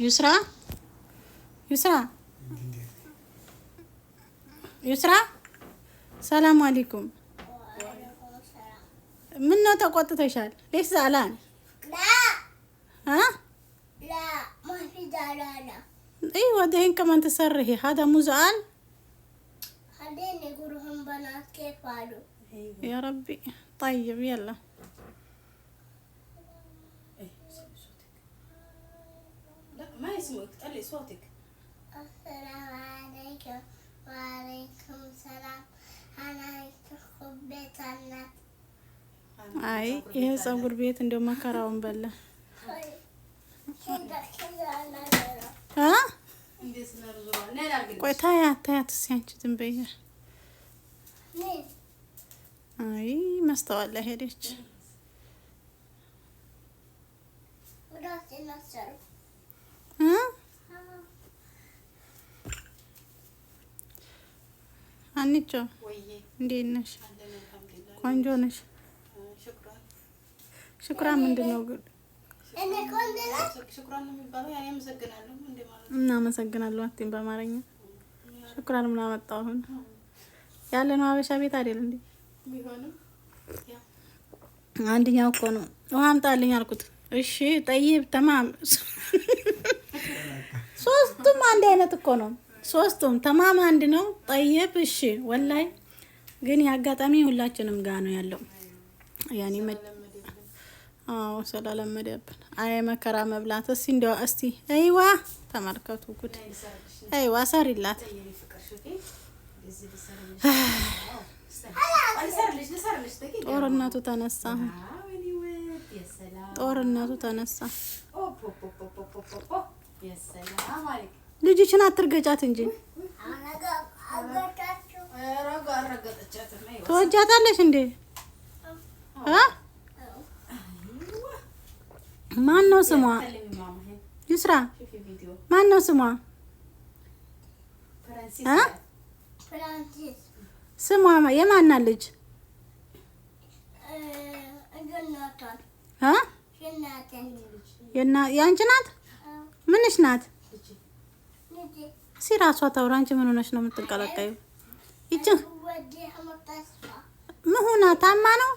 ዩስራ ዩስራ ዩስራ፣ ሰላም አለይኩም። ምን ነው ተቆጥተሻል? ليش زعلان? ها؟ لا، ما في زعلانة. ايوه، دحين كمان تصرخي، هذا مو زعل؟ خليني يقولهم بنات كيف قالوا. يا ربي، طيب يلا. إيه، صوتك لا ما يسمعك، طلعي صوتك. السلام عليكم. وعليكم السلام. أنا ቤት አላት። አይ ይሄ ፀጉር ቤት እንደው መከራውን በላ። እ ቆይ ታያት ታያት እስኪ አንቺ ዝም በይ። አይ መስተዋት ላይ ሄደች። እ አንቾ እንዴት ነሽ? ቆንጆ ነሽ። ሽኩራን ምንድን ነው ግን? እናመሰግናለሁ አትይም በአማርኛ። ሽኩራን ምን አመጣው አሁን? ያለ ነው ሀበሻ ቤት አይደል እንዴ? አንደኛው እኮ ነው ውሃ አምጣልኝ አልኩት። እሺ ጠይብ ተማም። ሶስቱም አንድ አይነት እኮ ነው። ሶስቱም ተማም አንድ ነው። ጠይብ እሺ። ወላይ ግን የአጋጣሚ ሁላችንም ጋ ነው ያለው። ያኔ አዎ ስላለመደብን። አይ መከራ መብላት። እስቲ እንደው እስቲ አይዋ ተመልከቱ ጉድ። አይዋ ሰሪላት። ጦርነቱ ተነሳ። ጦርነቱ ተነሳ። ልጅሽን አትርገጫት እንጂ ትወጃታለሽ እንዴ? ማን ነው ስሟ? ይስራ ማን ነው ስሟ? ስሟ የማና ልጅ? የአንቺ ናት? ምንሽ ናት? እስኪ ራሷ ታውራ። አንቺ ምን ሆነሽ ነው የምትንቀለቀዩ? ይቺ ምን ሆና ታማ ነው?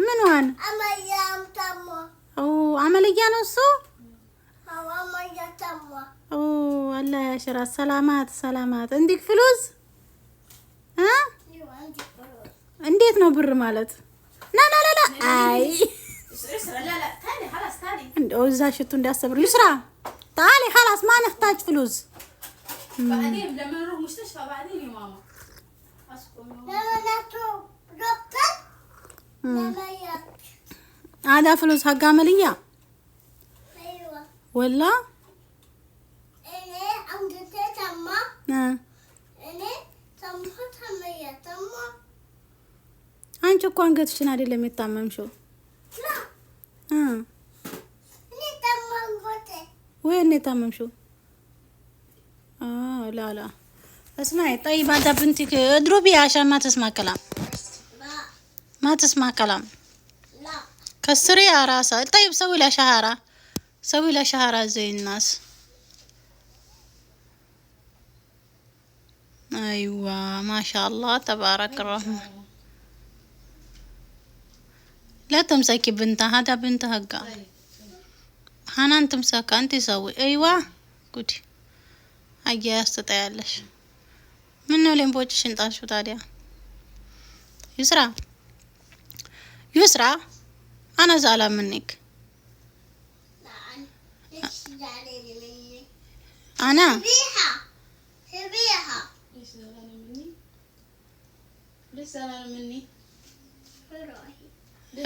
ምንዋን አመልያ ነው እሱ? አላህ ያሽራት። ሰላማት ሰላማት። እንዲህ ፍሉዝ እንዴት ነው ብር ማለት? ና ና ላ አይ እንደው እዛ ሽቱ እንዳሰብር ይስራ تعالي خلاص ما نحتاج فلوس. بعدين لما نروح مستشفى بعدين يا ماما. هذا فلوس حق عملية. ايوه. ولا؟ አንቺ እኮ አንገትሽን አይደለም የታመምሽው። ወይ እኔ የታመምሽው? لا لا اسمعي، طيب هذا بنتك اضربيها عشان ما تسمع كلام. ما تسمع كلام. كسريها راسها. طيب سوي لها شهرة، سوي لها شهرة زي الناس. ايوه ما شاء الله تبارك الرحمن. لا تمسكي بنتها، هذا بنتها حقها حنان تمسكها، انت سوي. ايوه ጉድ አያያዝ ትጠያለሽ። ምን ነው ሌምቦጭሽን ጣልሽው ታዲያ? ዩስራ ዩስራ أنا زعلان منك. أنا ليش زعلانة مني؟ ليش زعلانة مني؟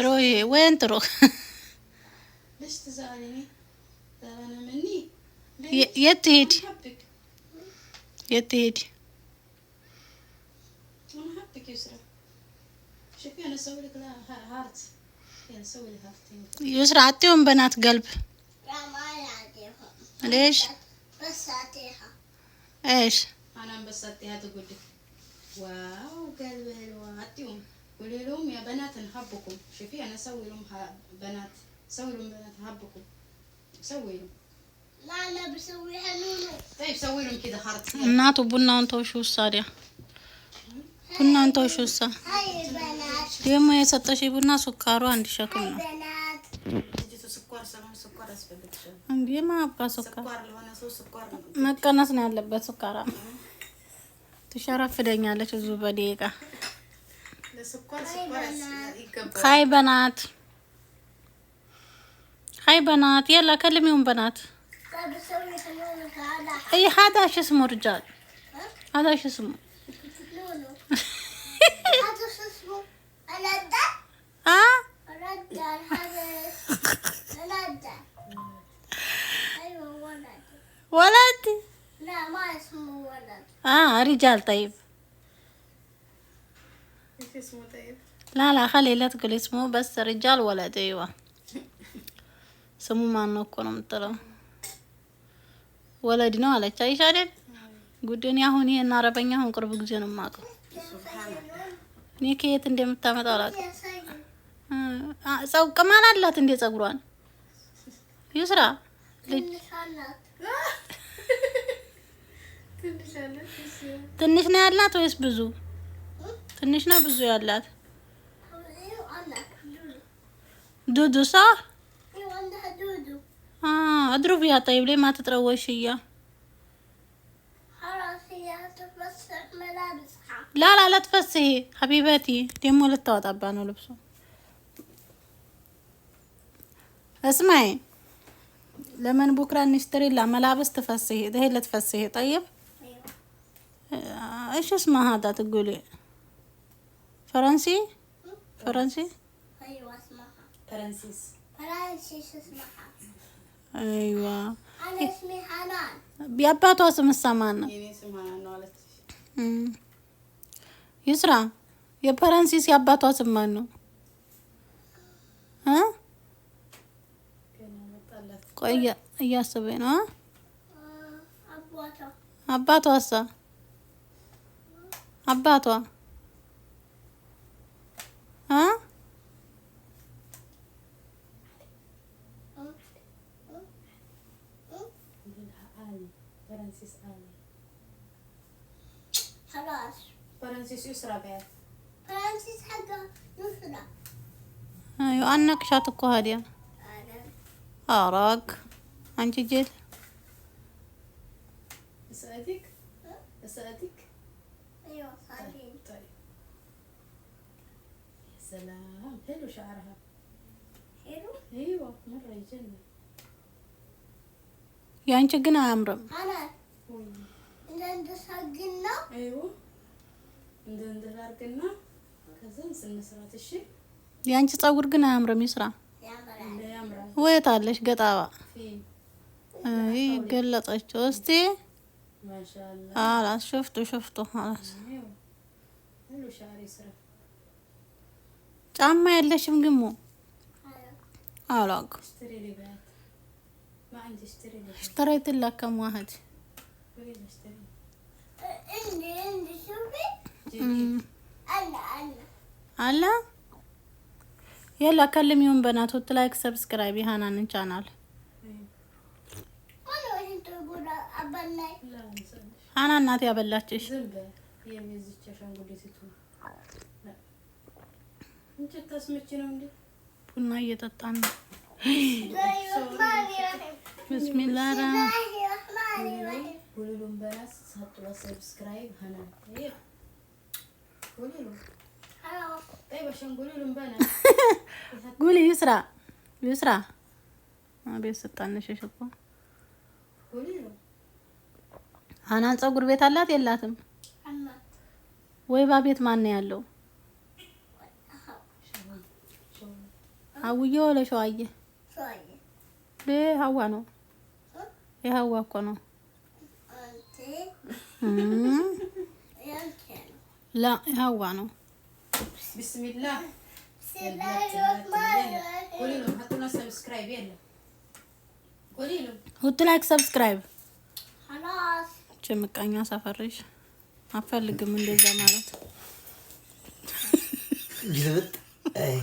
روحي وين تروح؟ ليش تزعليني؟ زعلانة مني؟ የት ትሄድ? أحبك. የት ትሄድ? أنا أحبك يسرا. شوفي أنا أسوي لك heart. أنا أسوي لك heart. يسرا عطيهم بنات قلب. لا ما يعطيهم. ليش؟ بس أعطيها. ايش؟ أنا بس أعطيها، تقول لك wow قلب أعطيهم، قولي لهم يا بنات نحبكم. شوفي أنا أسوي لهم بنات، أسوي لهم بنات نحبكم. سوي لهم. لا، أنا بسويها نونو. طيب سوي لهم كذا heart. እናቱ ቡናውን ተውሽው ታዲያ፣ ቡናውን ተውሽው እሳ። هاي بنات. ደግሞ የሰጠሽ ቡና ሱካሩ አንድ ሸክም هاي ነው። بنات. ልጅቱ ስኳር ስለሆነ ስኳር ያስፈልግሻል። እንዴ ማብቃ ስኳር። ስኳር ለሆነ ሰው ስኳር ነው። መቀነስ ነው ያለበት። ሱካራ ትሸረፍደኛለች እዙ በደቂቃ። ለስኳር ስኳር ይገባል። هاي بنات، هاي بنات، يلا كلميهم بنات. طيب بسويها نونو، تعالى. اي هذا شو اسمه رجال؟ هذا شو اسمه؟ نونو، هذا شو اسمه؟ رجال. ها. رجال، هذا رجال، ايوه ولد. ولد. لا، ما اسمه ولد. اه رجال، طيب. ايش اسمه طيب؟ لا لا، خلي، لا تقول اسمه، بس رجال ولد، ايوه. ስሙ ማን ነው እኮ ነው የምትለው። ولد ነው አለች። አይሽ አይደል ጉድ። እኔ አሁን ይሄን አረበኛ አሁን ቅርብ ጊዜ ነው የማውቀው። እኔ ከየት እንደምታመጣው አላውቅም። ያሳይ። ቅማል አላት እንዴ ጸጉሯን ይስራ ልጅ? ትንሽ አላት። ትንሽ አለች። እሺ። ትንሽ ነው ያላት ወይስ ብዙ? ትንሽ ነው ብዙ ያላት? ايوه አላት ዱዱ። ዱዱ صح؟ ايوه، عندها دودو. اه اضربيها. طيب ليه ما تتروشيها؟ خلاص، هي تفسح ملابسها. لا لا لا تفسحي حبيبتي። ደግሞ ልታወጣባ ነው ልብሱ። اسمعي، لمن بكره نشتري لها ملابس تفسحي ده، لا تفسحي، طيب؟ ايوه. ايش اسمه هذا؟ تقولي فرنسي فرنسي. ايوه، اسمها ፕረንሲስ. فرانسيس اسمها. ايوه. انا اسمي حنان. የአባቷ ስምሳ ማን ነው? የኔ ስም ሀናን ነው አለች። ይስራ፣ የፈረንሲስ የአባቷ ስም ማን ነው እ? ገና መጣላት። ቆይ እያሰበኝ ነው እ? አባቷ። አባቷሳ? አባቷ እ? እ? እ? አሊ ፕረንሲስ አሊ። خلاص. ፕረንሲስ ይስራ በያት። فرانسيس حق يسرى. አዩ አነቅሻት እኮ ሀዲያ። انا. አራክ አንቺ ጅል። እሰአቲክ እሰአቲክ። ايوه صاحبين. طيب يا سلام، حلو شعرها. حلو. ايوه، مرة يجنن. ያንቺ ግን አያምርም። حنان، እንደ ايوه، እንደ አድርግና ከዛም ስነ ስርዓት እሺ። ያንቺ ጸጉር ግን አያምርም። ይስራ። ያምራል። ያምራል። ወየት አለሽ ገጣባ? ፊ አይ ገለጸችው። እስቲ። ማሻአላ። خلاص، شفته شفته، خلاص. ايوه، حلو شعر يسرى. ጫማ የለሽም ግሞ አላውቅም። اشتري لي بعد، ما عندي، اشتري لي. اشتريت لك كم واحد. قولي لي اشتري. عندي عندي، شوفي. جديد. انا انا. አለ يلا كلميهم بنات، حط like subscribe የሃናንን ቻናል። ايوه. ما انت تقول ابني. لا نسألش. ሃና እናት ያበላችሽ። ዝም በይ የሚዝች አሻንጉሊቲቱ እንጨት ታስመቺ ነው እንዴ? ቡና እየጠጣን ነው። بسم الله بسم الله. الرحمن الرحيم. قولي لهم بنات حطوا subscribe هنا. ايوه، قولي لهم. خلاص. طيب عشان قولي لهم بنات. قولي ይስራ ይስራ። አቤት ስታነሸሽ እኮ። قولي لهم. ሃናን ፀጉር ቤት አላት የላትም? አላት። ወይባ ቤት ማን ነው ያለው? አውዬ ወለ ሸዋዬ? شوية. ሀዋ ነው፣ የሀዋ እኮ ነው። انت. انت. لا የሀዋ ነው። بسم الله. بسم الله الرحمن الرحيم. قولي لهم حطوا لنا subscribe، يلا قولي لهم. حط like subscribe. خلاص. ምቀኛ ሰፈርሽ አፈልግም እንደዛ ማለት። ግልብጥ አይ።